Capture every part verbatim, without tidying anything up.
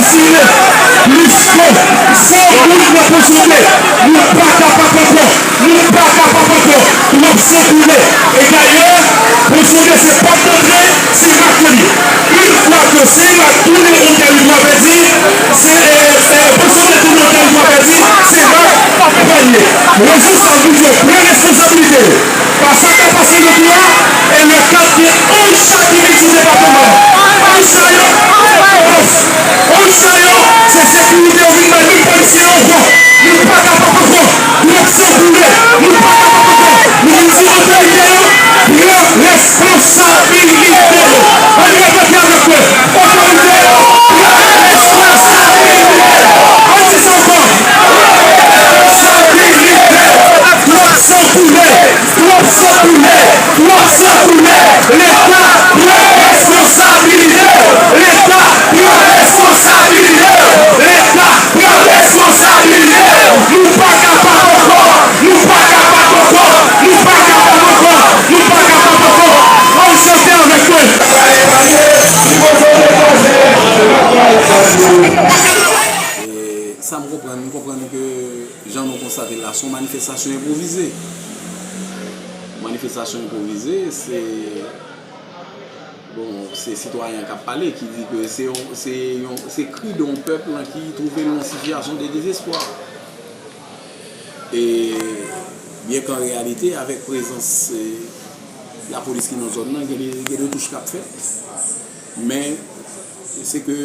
Sire, plis ke san moun nan Pòsonde, nou pa kapab ankò, nou pa kapab ankò, twòp san koule. E dayè, Pòsonde se pòt dantre, se Mak li ye. Yon fwa ke se Mak tounen yon tèritwa pèdi, se, e, e, Pòsonde tounen yon tèritwa pèdi, se Mak k ap panye. Responsab yo pran responsabilite yo. Pa sa k ap pase nan kou a, e lè k ap gen onz cha ki vin sou depatman an. Onz cha yo, onz cha yo, se sekirite yo vin bay menm polisye yo ankò. Nou pa kapab ankò. Twòp san koule. Nou pa kapab ankò. Nou vin di otorite yo, pran responsabilite yo. Ann repete avèk mwen. Otorite yo, pran responsabilite yo. Ann di sa ankò. Responsabilite yo. Twòp san koule. Twòp san koule, twòp san koule. Leta pran responsabilite w. Leta pran responsabilite w. Leta pran responsabilite w. Nou pa kapab ankò. Nou pa kapab ankò. Nou pa kapab ankò. Nou pa kapab ankò. Ann chante avèk mwen. E sa m konprann, m konprann ke jan nou konstate l la, se yon manifestasyon enpwovize. Manifestasyon enpwovize, se, bon, se sitwayen an k ap pale, ki di ke se yon, se yon, se kri de yon pèp lan ki twouve l nan sitiyasyon de dezespwa. E byen ke an reyalite, avèk prezans, e, lapolis ki nan zòn nan, gen de, gen de touch k ap fèt. Men, se ke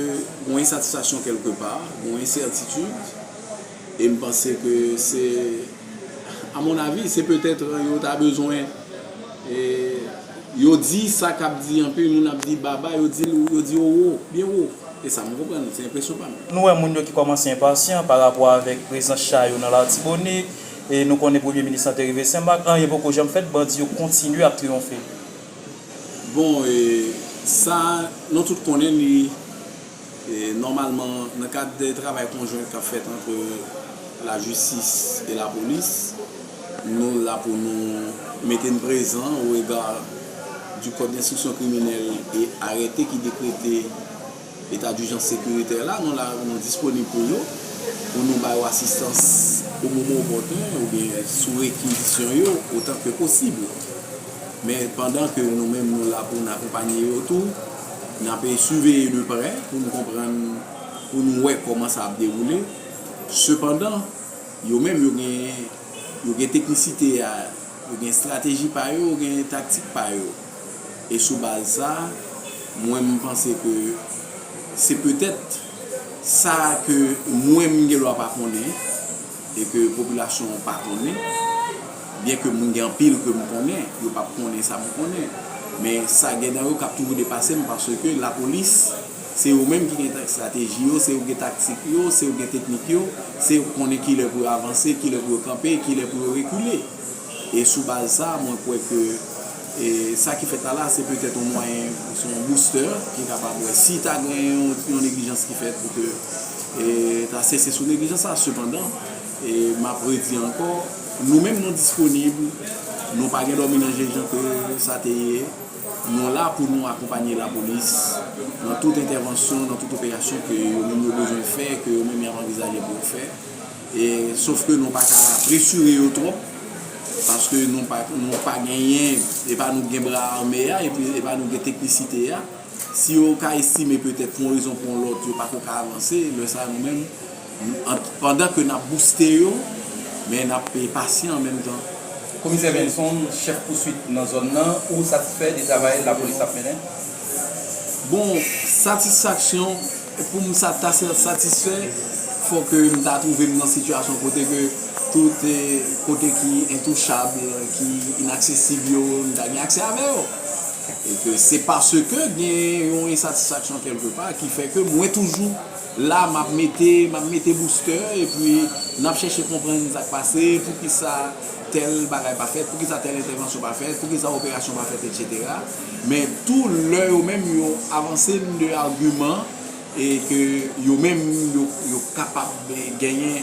gon ensatisfaksyon kèlkepa, gon ensètitid, e m panse ke se, a mon avi, se petèt yo ta bezwen, e, yo di sa k ap di, anpil moun ap di baba, yo di l, yo di owo, byen wo. E sa m konprann, se enpresyon pa m. Nou wè moun yo ki kòmanse enpasyan pa rapò avèk prezans cha yo nan Latibonit, e nou konnen premye minis lan te rive Senmak, anyen poko janm fèt, bandi yo kontinye ap triyonfe. Bon, e, sa, nou tout konnen li, e, nòmalman, nan kad de travay konjwen k ap fèt ant lajistis e lapolis, nou la pou nou mete n prezan o rega du Code d'instruction criminelle e arete ki dekrete eta dijans sekiritè la, nou la, nou disponib pou yo, pou nou ba yo asistans o moman opòten oubyen sou rekizisyon yo otan ke posib. Men pandan ke nou menm nou la pou n akonpanye yo tou, n ap siveye de prè pou n konprann, pou n wè kòman sa ap dewoule. Sepandan, yo menm yo gen, yo gen teknisite a, yo gen estrateji pa yo, yo gen taktik pa yo. E sou baz sa, mwen m panse ke se petèt sa ke mwen m gen dwa pa konnen, e ke popilasyon an pa konnen, byen ke moun gen anpil ke m konnen, yo p ap konnen sa m konnen. Men sa gen nan yo k ap toujou depase m, paske lapolis, se yo menm ki gen ta-, estrateji yo, se yo gen taktik yo, se yo gen teknik yo, se yo konnen kilè pou yo avanse, kilè pou yo kanpe, kilè pou yo rekile. E sou baz sa, mwen kwè ke, e, sa ki fèt la la, se petèt yon mwayen, se yon booster ki kapab wè si ta gen yon, yon neglijans ki fèt pou ke, e, ta sese sou neglijans sa. Sepandan, e, m ap redi ankò, nou menm nou disponib, nou pa gen dòmi nan je jan ke sa te ye. Nou la pou nou akonpanye lapolis nan tout entèvansyon, nan tout operasyon ke yo menm yo bezwen fè, ke yo menm y ap anvizaje pou yo fè. E, sof ke nou pa ka presire yo twòp, paske nou pa, nou pa genyen, e pa nou k gen bra ame a, epi e pa nou k gen teknisite a. Si yo ka estime petèt pou yon rezon pou yon lòt, yo pa ko ka avanse, lè sa a nou menm, nou, ant-, pandan ke n ap bouste yo, men n ap, e, pasyan an menm tan. Komisè Benson, chèf pouswit nan zòn nan, ou satisfè de travay lapolis ap mennen? Bon, satisfaksyon, pou m sa ta sa-, satisfè, fò ke m ta twouve m nan sitiyasyon kote ke tout, e, kote ki entouchab, ki inaksesib yo, m ta gen aksè avè yo. E ke se paske gen yon ensatisfaksyon kèlkepa ki fè ke mwen toujou la, m ap mete, m ap mete booster, epi n ap chèche konprann sa k pase, poukisa tèl bagay pa fèt, poukisa tèl entèvansyon pa fèt, poukisa operasyon pa fèt, etsetera. Men tou lè yo menm yo avanse m de agiman, e ke yo menm yo, yo kapab genyen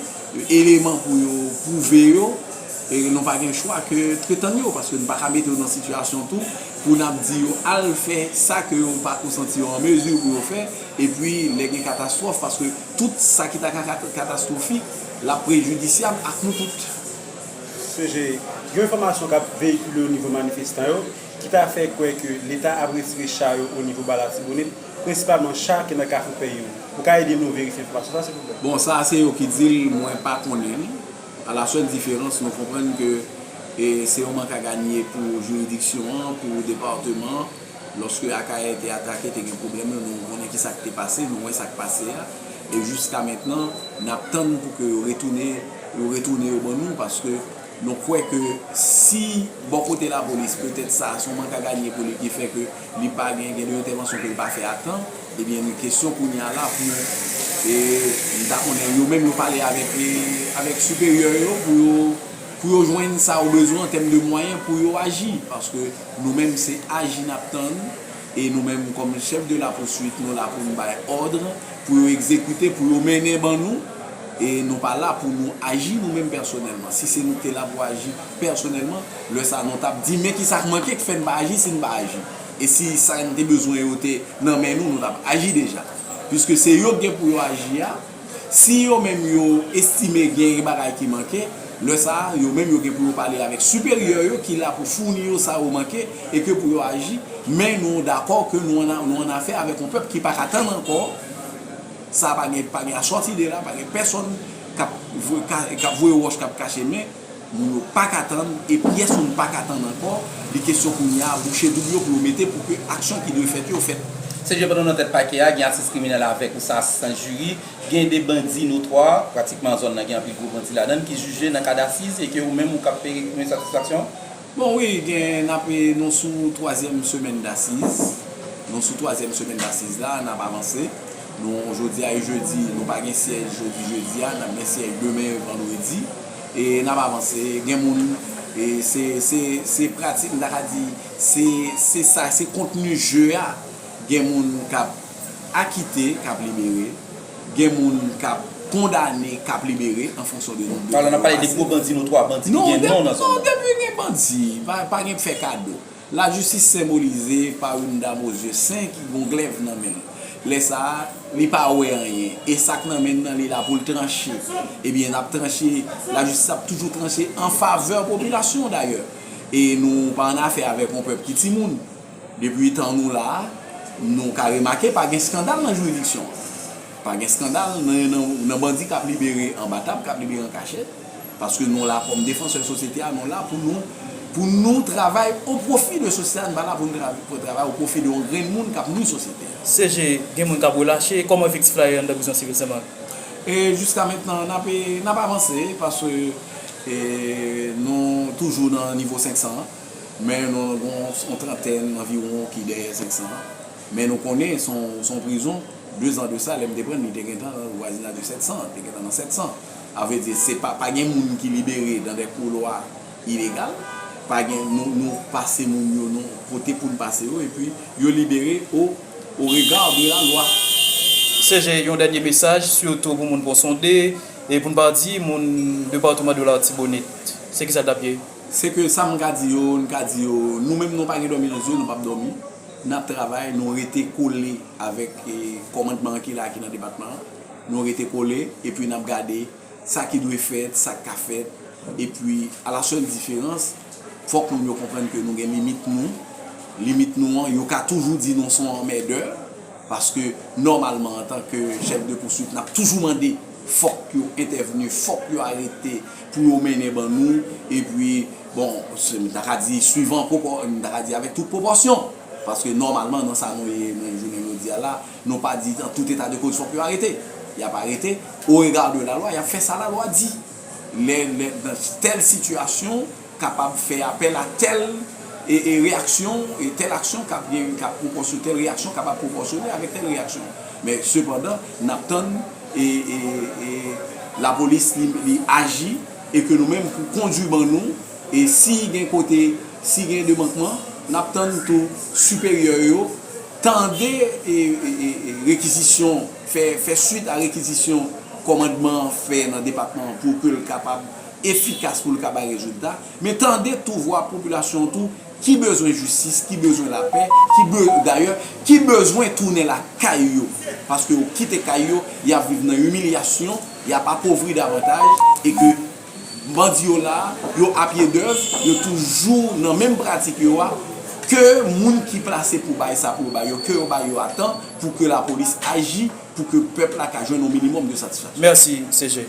eleman pou yo pwouve yo, E nou pa gen chwa ke tretann yo, paske nou pa ka mete yo nan sitiyasyon tou pou n ap di yo al fè sa ke yo pa ko santi yo an mezi pou yo fè, epi lè gen katastwòf, paske tout sa ki ta ka kat- katastwofik, l ap prejidisyab ak nou tout. C G, gen yon enfòmasyon k ap veyikile o nivo manifestan yo ki ta fè kwè ke Leta ap retire cha yo o nivo ba Latibonit, prensipalman cha ki nan Kafou Pèyen. Ou ka ede nou verifye enfòmasyon sa, silvouplè? Bon, sa se yo ki di l, mwen pa konnen l. A la sèl diferans, nou konprann ke e, se yon mank a ganye pou jiridiksyon an, pou depatman an. Lòske Akayè te atake, te gen pwoblèm yo, nou konnen ki sa k te pase, nou wè sa k pase a. E jiska mentnan, n ap tann pou ke yo retounen, yo retounen yo ban nou, paske nou kwè ke si bò kote lapolis, petèt sa, se yon mank a ganye pou li ki fè ke li pa gen, gen de entèvansyon ke li pa fè a tan, ebyen, kesyon kounye a la pou, e, m ta konnen yo menm yo pale avèk, e, avèk siperyè yo pou yo, pou yo jwenn sa yo bezwen an tèm de mwayen pou yo aji, paske nou menm se aji n ap tann, e nou menm kòm chèf de lapouswit, nou la pou n bay òd, pou yo egzekite, pou yo mennen ban nou, e nou pa la pou nou aji nou menm pèsonèlman. Si se nou ki te la pou aji pèsonèlman, lè sa a nou t ap di, men ki sa k manke k fè n pa aji si n pa aji. E si sa n te bezwen yo te nan men nou, nou t ap aji deja. Piske se yo k gen pou yo aji a, si yo menm yo estime gen bagay ki manke, lè sa a, yo menm yo gen pou yo pale avèk siperyè yo ki la pou founi yo sa yo manke e ke pou yo aji, men nou dakò ke nou ann, nou ann afè avèk yon pèp ki pa ka tann ankò, sa pa gen, pa gen asòti de la, pa gen pèsonn k ap voye, ka- k ap voye wòch, k ap kache men, moun yo pa ka tann, e pyès moun pa ka tann ankò, li kesyon kounye a bouche doub yo pou yo mete pou ke aksyon ki dwe fèt yo fèt. C G, pandan w nan tèt pakè a, gen asis kriminèl avèk ou sa asistan jiri, gen de bandi notwa, pratikman zòn nan gen anpil gwo bandi ladan l, ki jije nan kad asiz e ke ou menm ou k ap peye yon satisfaksyon? Bon, wi, gen, n ap, nou sou twazyèm semèn dasiz. Nou sou twazyèm semèn dasiz la, n ap avanse. Nou, jodi a e jedi, nou pa gen syèj jodi, jedi a, n ap gen syèj demen, vandredi. E n ap avanse. Gen moun, e se, se, se pratik, m ta ka di, se, se sa, se kontni je a. Gen moun k ap akite, k ap libere. Gen moun k ap kondane, k ap libere, an fonksyon de nonb de Alò, n ap pale de gwo bandi notwa, bandi ki gen non nan zòn nan. Non, depi gen bandi, pa, pa gen fè kado. Lajistis senbolize pa yon dam o zye sen ki gon glèv nan men l. Lè sa a, li pa wè anyen. E sa k nan men l nan, li la pou l tranche. Ebyen, n ap tranche, lajistis ap toujou tranche an favè popilasyon, dayè. E nou pa annafè avèk yon pèp ki timoun. Depi tan nou la a, nou ka remake pa gen eskandal nan jiridiksyon an. Pa gen eskandal nan, nan, nan bandi k ap libere anba tab, k ap libere an kachèt. Paske nou la kòm defansè sosyete a, nou la pou nou, pou nou travay o pwofi de sosyete a, nou pa la pou nou tra- pou travay o pwofi de yon grenn moun k ap nwi sosyete a. C G, gen moun k ap relache, kòman efektif la ye anndan prizon sivil Senmak? E jiska mentnan, n ap, n ap avanse, paske e, nou toujou nan nivo senk san an, men nou gen yon trantèn anviwon ki dèyè senk san an. Men nou konnen se yon, se yon prizon, de zan de sa, lè m te pran l, li te gentan nan vwazinaj de sèt san, te gentan nan sèt san. A vle di, se pa, pa gen moun ki libere dans des couloirs ilegal, pa gen, nou, nou pase moun yo, nou pote pou n pase yo, epi yo libere au, au regard de la loi. C G, yon dènye mesaj, sitou pou moun Pon Sonde, e pou n pa di moun depatman de Latibonit. Se kisa l t ap ye? Se ke sa m ka di yo, n ka di yo, nou menm nou pa gen dòmi nan zye, nou p ap dòmi. N ap travay, nou rete kole avèk e, kòmandman an ki la, ki nan depatman an. Nou rete kole, epi n ap gade sa ki dwe fèt, sa k ka fèt. Epi, a la sèl diferans, fòk moun yo konprann ke nou gen limit nou. Limit nou an, yo ka toujou di nou se yon anmèdè. Paske, nòmalman, antanke chèf de pouswit, n ap toujou mande fòk yo entèvni, fòk yo arete pou yo mennen ban nou. Epi, bon, se, m ta ka di, suivant, pwopò- m ta ka di avèk tout pwopòsyon. Paske, nòmalman, nan sa nou ye nan jounen jodi a la, nou pa di, dans tout état de cause, fòk yo arete. Y ap arete, au regard de la loi, y ap fè sa lalwa di. Lè, lè, dans tèl sitiyasyon, kapab fè apèl a tèl e, e reyaksyon, e tèl aksyon k ap gen, k ap pwopòsyon, tèl reyaksyon kapab pwopòsyone avèk tèl reyaksyon. Men, sepandan, n ap tann e, e, e lapolis li, li aji e ke nou menm pou kondui ban nou, e si gen kote, si gen de mankman, n ap tann tou siperyè yo tande e, e, e, e rekizisyon, fè, fè swit a rekizisyon kòmandman an fè nan depatman an pou ke l kapab efikas pou l ka bay rezilta, men tande tou vwa popilasyon an tou ki bezwen jistis, ki bezwen lapè, ki be, dayè, ki bezwen tounen lakay yo. Paske yo kite kay yo, y ap viv nan imilyasyon, y ap apovri davantaj, e ke bandi yo la, yo apyedèv, yo toujou nan menm pratik yo a, ke moun ki plase pou bay sa pou yo bay yo, ke yo bay yo a tan, pou ke lapolis aji, pou ke pèp la ka jwenn yon minimòm de satisfaksyon. Mèsi, C G.